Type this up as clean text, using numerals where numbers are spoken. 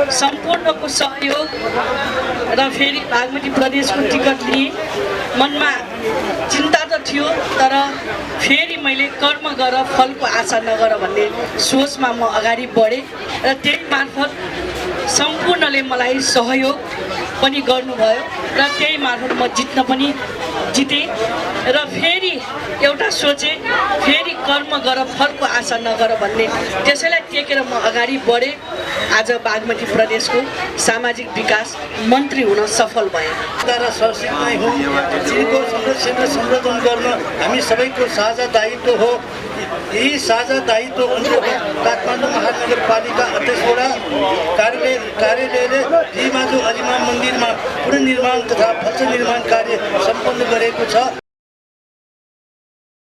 सम्पूर्णको सहयोग र फेरि बागमती प्रदेशको टिकट लिए मनमा चिन्ता त थियो तर फेरि मैले कर्म गर फलको आशा नगर भन्ने सोचमा म अगाडि बढेँ र त्यही मार्फत सम्पूर्णले मलाई सहयोग पनि गर्नुभयो र त्यही मार्फत म जित्न पनि जितेँ र फेरि एउटा सोचे फेरि कर्म गर फलको आशा नगर भन्ने त्यसैलाई टेकेर म अगाडि बढेँ। आज बागमती प्रदेशको सामाजिक विकास मन्त्री हुन सफल भएँ र सर्सित नै हो। चिनको संरक्षण र संवर्धन गर्न हामी सबैको साझा दायित्व हो। यही साझा दायित्व अन्तर्गत काठमाडौँ महानगरपालिका 28वटा कार्यालयले रिमाजु अलिमा मन्दिरमा पुनर्निर्माण तथा फल्स निर्माण कार्य सम्पन्न गरेको छ।